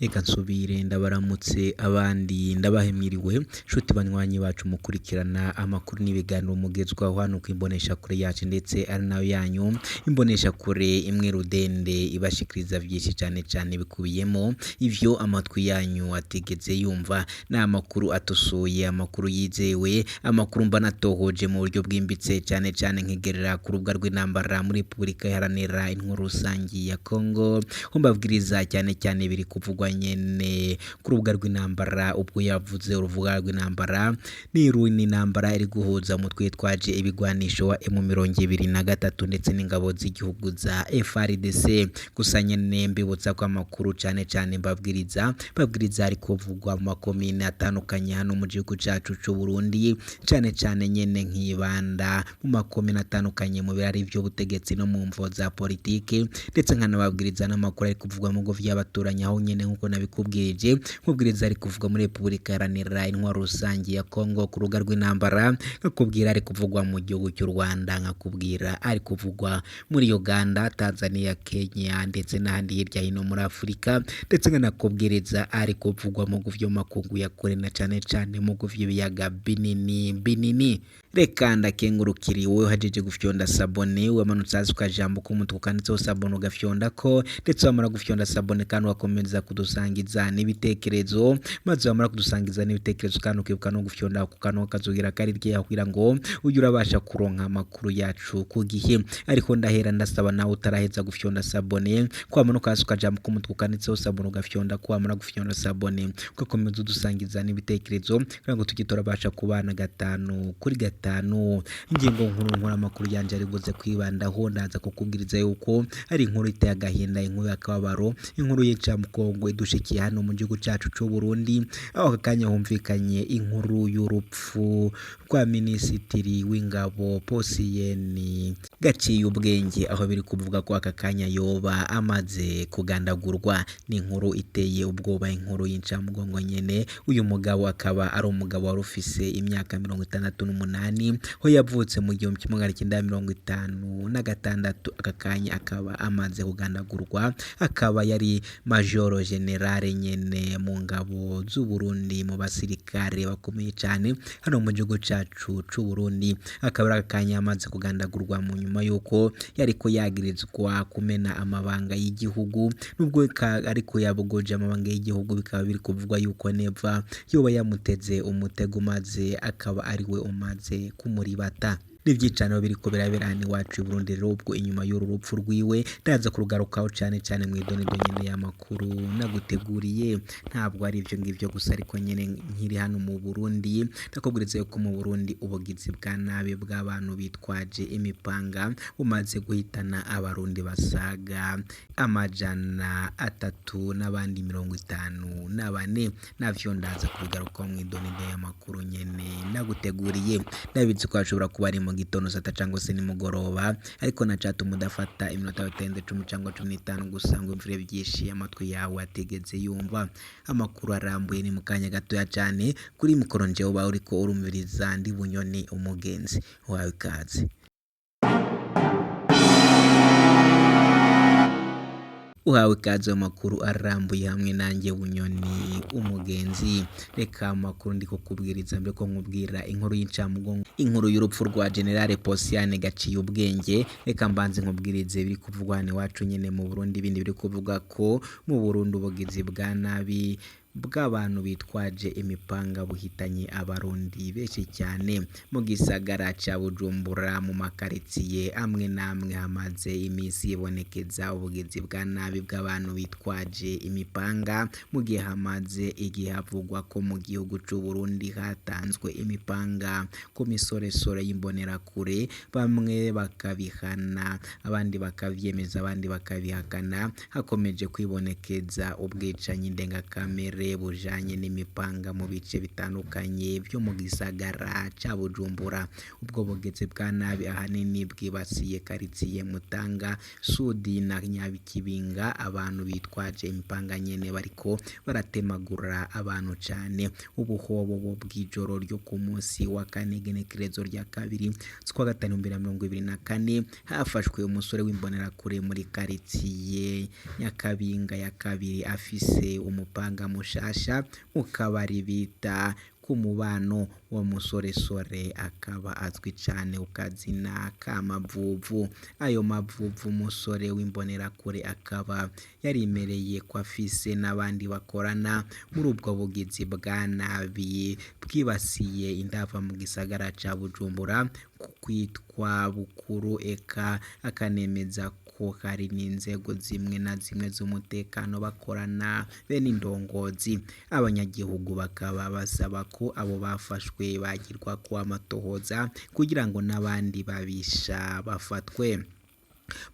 Reka nsubire ndabaramutse abandi ndabahe mwiriwe nshuti banywanyi bacu mukurikirana amakuru n'ibiganiro mugezwaho hano kw'imboneshakure yacu ndetse ari nayo yanyu imboneshakure imwe rudende ibashikiriza vyinshi cane cane bikubiyemo ivyo amatwi yanyu atigeze yumva. Ni amakuru atosoye, amakuru yizewe, amakuru mba natohoje mu buryo bwimbitse cane cane nkigerera ku rubuga rw'intambara muri Repubulika Iharanira Intwaro Rusangi ya Congo, ho mbabwiriza cyane cyane biri kuvugwa nyene ku rubuga rw'intambara. Ubwo yavuze urubuga rw'intambara ni intambara iri guhuza umutwe witwaje ibigwanisho wa M23 ndetse n'ingabo z'igihugu za FARDC. Gusa nyene mbibutsa ko amakuru cane cane mbabwiriza ari kuvugwa mu makomine atandukanye hano mu gihugu cacu c'u Burundi, cane cane nyene nkibanda mu makomine atandukanye mu birari vy'ubutegetsi no mu mvo za politike, ndetse nkanababwiriza n'amakuru ari kuvugwa mu bigo vy'abaturanyi aho nyene nkuko nabikubwirije nkubwiriza ari kuvugwa muri Repubulika Iharanira Intwaro Rusangi ya Congo ku rubuga rw'intambara, nkakubwira ari kuvugwa mu gihugu cy'u Rwanda, nkakubwira ari kuvugwa muri Uganda, Tanzania, Kenya ndetse n'ahandi hirya hino muri Afurika, ndetse nkanakubwiriza ari kuvugwa mu bihugu vy'amakungu ya kure na cane cane mu bihugu vy'ibiyaga binini binini. Reka ndakengurukire wowe uhejeje gufyonda sabone, wamanutse hasi ukajambo k'umutuku kanditseho sabone ugafyondako, ndetse wamara gufyonda sabone kandi ugakomeza kudusangiza n'ibitekerezo, maze wamara kudusangiza n'ibitekerezo kandi ukibuka no gufyonda ku kantu k'akazugira kari ryeha kugira ngo ujye urabasha kuronka amakuru yacu ku gihe. Ariko ndahera ndasaba nawe utaraheza gufyonda sabone, ko wamanuka hasi ukajambo k'umutuku kanditseho sabone ugafyonda, ko wamara gufyonda sabone ugakomeza udusangiza n'ibitekerezo kugira ngo tujye turabasha kubana gatanu kuri gatanu. Ingingo nkuru nkuru amakuru yanje ari buze kwibandaho, ndaza kukubwiriza yuko ari inkuru iteye agahinda, inkuru y'akababaro, inkuru y'incamugongo idushikiye hano mu gihugu cacu c'u Burundi, aho aka kanya humvikanye inkuru y'urupfu rwa minisitiri w'ingabo Posiyeni Gaciye ubwenge, aho biri kuvuga ko aka kanya yoba amaze kugandagurwa. Ni inkuru iteye ubwoba, inkuru y'incamugongo nyene. Uyu mugabo akaba ari umugabo wari ufise imyaka 68, ho yavutse mu 1956, aka kanya akaba amaze kugandagurwa, akaba yari majoro generale nyene mu ngabo z'u Burundi, mu basirikare bakomeye cane hano mu gihugu cacu c'u Burundi. Akaba ari aka kanya amaze kugandagurwa mu nyuma yuko yariko yagirizwa kumena amabanga y'igihugu, nubwo ariko yabogoje amabanga y'igihugu, bikaba biri kuvugwa yuko Neva yoba yamuteze umutego maze akaba ariwe umaze kumuribata. N'ivyicano biriko birabera hano iwacu i Burundi rero, ubwo inyuma y'uru rupfu rwiwe ndaza kurugarukaho cane cane mw'idonido nyene y'amakuru naguteguriye. Ntabwo ari ivyo ngivyo gusa, ariko nyene nkiri hano mu Burundi ndakubwiriza yuko mu Burundi ubugizi bwa nabi bw'abantu bitwaje imipanga bumaze guhitana abarundi basaga 300 n'abandi 54. Navyo ndaza kubigarukaho mw'idonido y'amakuru nyene naguteguriye. Ndabizi ko hashobora kuba ari mu gitondo saa tatu cangwa se nimugoroba, ariko nacatuma udafata iminota bitarenze 10 cangwa 15 gusa ngo imvure vyinshi amatwi yawe atigeze yumva. Amakuru arambuye ni mu kanya gatoya cane. Kuri mikoro njewe uba uriko urumviriza ndi Bunyoni umugenzi wawe, ikaze. Uhawe ikaze mu makuru arambuye hamwe nanjye Bunyoni umugenzi. Reka amakuru ndiko kubwiriza mbere ko nkubwira inkuru y'incamugongo, inkuru y'urupfu rwa Generale Posiyani Gaciye ubwenge. Reka mbanze nkubwirize biri kuvugwa hano iwacu nyene mu Burundi, ibindi biri kuvuga ko mu Burundi ubugizi bwa nabi bw'abantu bitwaje imipanga buhitanye abarundi benshi cyane mu gisagara ca Bujumbura, mu makaritsiye amwe n'amwe hamaze iminsi ibonekeza ubugizi bwa nabi bw'abantu bitwaje imipanga, mu gihe hamaze igihe havugwa ko mu gihugu c'u Burundi hatanzwe imipanga ku misoresore y'imbonerakure, bamwe bakabihana abandi bakavyemeza abandi bakabihakana. Hakomeje kwibonekeza ubwicanyi ndengakamere bw'ubugesore bujanye n'imipanga mu bice bitandukanye vyo mu gisagara ca Bujumbura. Ubwo bugizi bwa nabi ahanini bwibasiye karitsiye Mutanga, Sudi na Nyakibinga. Abantu bitwaje imipanga nyene bariko baratemagura abantu cane. Ubuhobobo bw'ijoro ryo ku munsi wa kane, igenekerezo rya 2 z'ukwa gatanu 2024, hafashwe umusore w'imbonerakure muri karitsiye Nyakabinga ya kabiri afise umupanga mushasha mu kabari bita ku mubano. Uwo musoresore akaba azwi cane ku kazina k'Amavuvu. Ayo mavuvu, umusore w'imbonerakure akaba yarimereye ko afise n'abandi bakorana muri ubwo bugizi bwa nabi bwibasiye indava mu gisagara ca Bujumbura ku kwitwa Bukuru, eka akanemeza ko hari n'inzego zimwe na zimwe z'umutekano bakorana bene indongozi. Abanyagihugu bakaba basaba ko abo bafashwe bagirwako amatohoza kugira ngo n'abandi babisha bafatwe.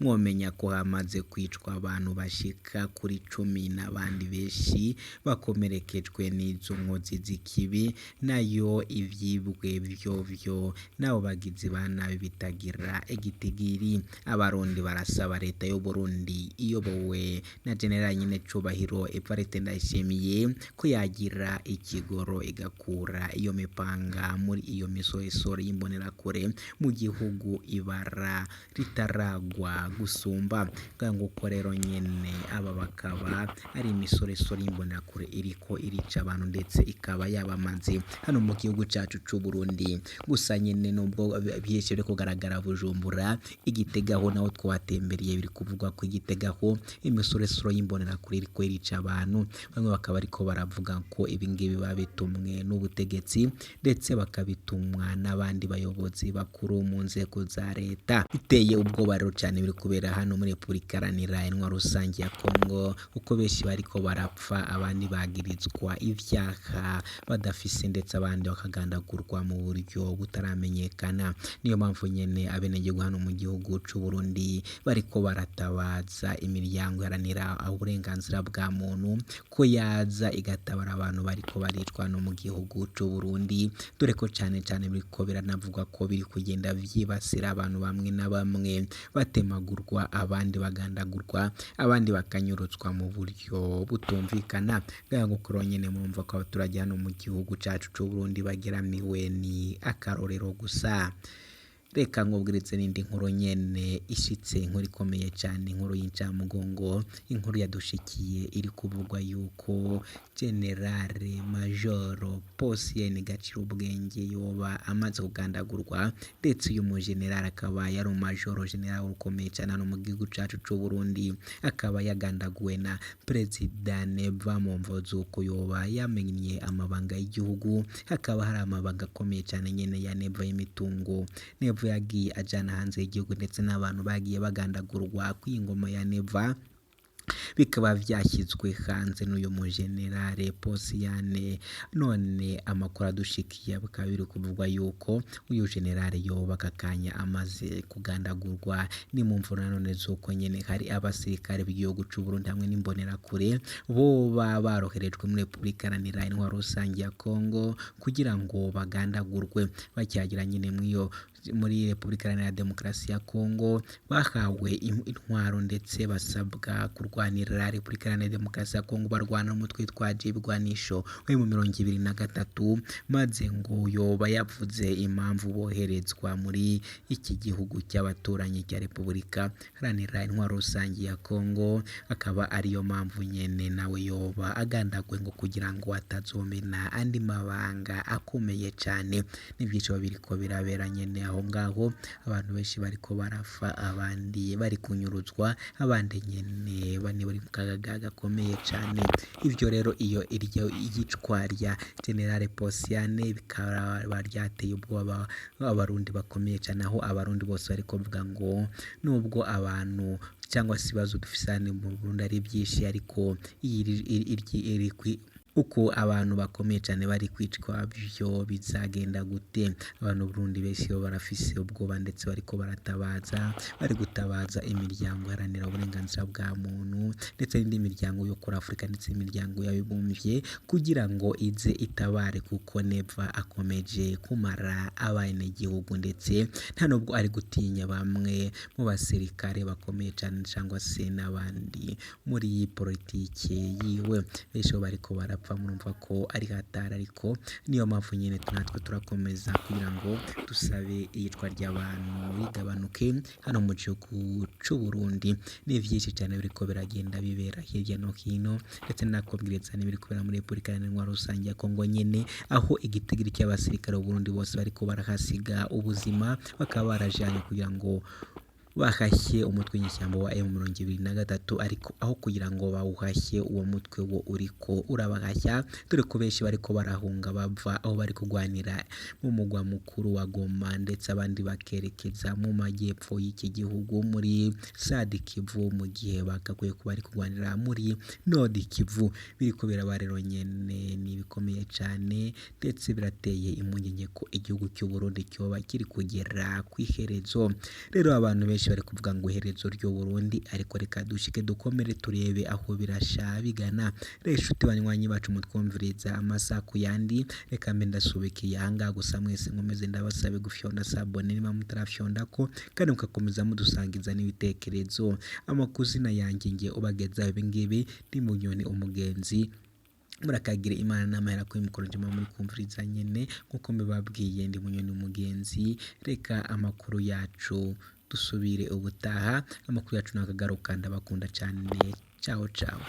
Mwomenya ko hamaze kwicwa abantu bashika kuri 10 n'abandi benshi bakomerekejwe n'izo nkozi z'ikibi, nayo ivyibwe vyovyo n'abo bagizi ba nabi bitagira igitigiri. Abarundi barasaba leta y'Uburundi iyobowe na General Nyenecubahiro Evariste Ndayishimiye ko yagira ikigoro igakura iyo mipanga muri iyo misoresore y'imbonerakure mu gihugu, ibara ritaragwa gusumba. Nguko rero nyene aba bakaba ari imisoresore y'imbonerakure iriko irica abantu ndetse ikaba yabamaze hano mu gihugu cacu c'Uburundi. Gusa nyene nubwo vyinshi biri kugaragara Bujumbura, Igitega ho naho twatembereye, biri kuvugwa ko Igitega ho imisoresore y'imbonerakure iriko irica abantu. Bamwe bakaba bariko baravuga ko ibingibi babitumwe n'ubutegetsi ndetse bakabitumwa n'abandi bayobozi bakuru mu nzego za leta. Biteye ubwoba rero cane biri kubera hano muri Repubulika Iharanira Intwaro Rusangi ya Kongo, kuko benshi bariko barapfa, abandi bagirizwa ivyaha badafise, ndetse abandi bakagandagurwa mu buryo butaramenyekana. Niyo mpamvu nyene abenegihugu hano mu gihugu c'Uburundi bariko baratabaza imiryango iharanira uburenganzira bwa muntu ko yaza igatabara abantu bariko baricwa hano mu gihugu c'Uburundi, dore ko cane cane biriko biranavugwa ko biri kugenda vyibasira abantu bamwe na bamwe, batemagurwa, abandi bagandagurwa, abandi bakanyurutswa mu buryo butumvikana. Nguko rero nyene murumva ko abaturage hano mu gihugu cacu c'Uburundi bageramiwe ni akarorero gusa. Reka nkubwirize n'indi nkuru nyene ishitse, inkuru ikomeye cane, inkuru y'incamugongo, inkuru yadushikiye iri kuvugwa yuko Generale Majoro Posiyeni Gacirubwenge yoba amaze kugandagurwa, ndetse uyu mujenerali akaba yari umumajoro general ukomeye cane hano mu gihugu cacu c'Uburundi, akaba yagandaguwe na Perezida Neva mu mvo z'uko yoba yamenye amabanga y'igihugu. Hakaba hari amabanga akomeye cane nyene ya Neva y'imitungo Neva yagiye ajana hanze y'igihugu, ndetse n'abantu bagiye bagandagurwa kw'ingoma ya Neva, bikaba vyashyizwe hanze n'uyu mujenerale Posiyane. None amakuru adushikiye bikaba biri kuvugwa yuko uyu generale yoba aka kanya amaze kugandagurwa. Ni mu mvo nanone z'uko nyene hari abasirikare b'igihugu c'Uburundi hamwe n'imbonerakure boba baroherejwe muri Repubulika Iharanira Intwaro Rusangi ya Kongo kugira ngo bagandagurwe. Bakihagera nyene mw'iyo muri Repubulika Iharanira Demokarasi ya Kongo bahawe intwaro ndetse basabwa kurwanirira Repubulika Iharanira Demokarasi ya Kongo, barwana n'umutwe witwaje ibigwanisho wari mu 23, maze ngo yoba yavuze impamvu boherezwa muri iki gihugu cy'abaturanyi cya Repubulika Iharanira Intwaro Rusangi ya Kongo, akaba ariyo mpamvu nyene nawe yoba agandagwe ngo kugira ngo atazomena andi mabanga akomeye cane. N'ivyinshi biriko birabera nyene aho ngaho, abantu benshi bariko barafa, abandi bari kunyuruzwa, abandi nyene bane bari mu kaga gakomeye cane. Ivyo rero iyo iryo yicwa rya Generale Posiyane bikaba ryateye ubwoba abarundi bakomeye cane, aho abarundi bose bariko bavuga ngo nubwo abantu cyangwa se ibibazo dufise hano mu Burundi ari byinshi, ariko Uko abantu bakomeye cyane bari kwicwa, byo bizagenda gute? Abantu Burundi benshi bo barafise ubwoba, ndetse bariko baratabaza, bari gutabaza imiryango iharanira uburenganzira bwa muntu, ndetse n'indi miryango yo kuri Afurika, ndetse n'imiryango y'abibumbye kugira ngo ize itabare, kuko Neva akomeje kumara abenegihugu, ndetse nta nubwo ari gutinya bamwe mu basirikare bakomeye cyane cyangwa se n'abandi muri iyi politike yiwe. Benshi bo bariko barapfa, murumva ko ari hatari, ariko niyo mpamvu nyine natwe turakomeza kugira ngo dusabe iyicwa ry'abantu rigabanuke hano mu gihugu c'u Burundi. Ni vyinshi cyane biriko biragenda bibera hirya no hino, ndetse nakubwiriza n'ibiri kubera muri Repubulika Iharanira Rusange ya Kongo nyene, aho igitigiri cy'abasirikare b'u Burundi bose bariko barahasiga ubuzima, bakaba barajanye kugira ngo bahashye umutwe w'inyeshyamba wa M23, ariko aho kugira ngo bawuhashye uwo mutwe wo uriko urabahashya, dore ko benshi bariko barahunga bava aho bari kurwanira mu mugwa mukuru wa Goma, ndetse abandi bakerekeza mu majyepfo y'iki gihugu muri Sud Kivu, mu gihe bagakwiye kuba bari kurwanira muri Nord Kivu. Biriko biraba rero nyene ni bikomeye cyane, ndetse birateye impungenge ko igihugu cy'u Burundi cyoba kiri kugera ku iherezo. Rero abantu benshi bari kuvuga ngo iherezo ry'u Burundi, ariko reka dushike dukomere turebe aho birasha bigana. Rero inshuti banywanyi bacu mutwumviriza amasaha ku yandi, reka mbe ndasubikiye ahangaha gusa, mwese nkomeze ndabasabe gufyonda sabone niba mutarafyonda ko, kandi mugakomeza mudusangiza n'ibitekerezo. Amakuzina yanjye ngiye ubagezaho ibi ngibi ni Munyoni Umugenzi. Murakagira Imana n'amahera kuri mukoro njema muri kumviriza nyene, nkuko mbibabwiye ndi Munyoni Umugenzi. Reka amakuru yacu dusubire ubutaha, amakuru yacu nakagaruka. Ndabakunda cyane, ciao ciao.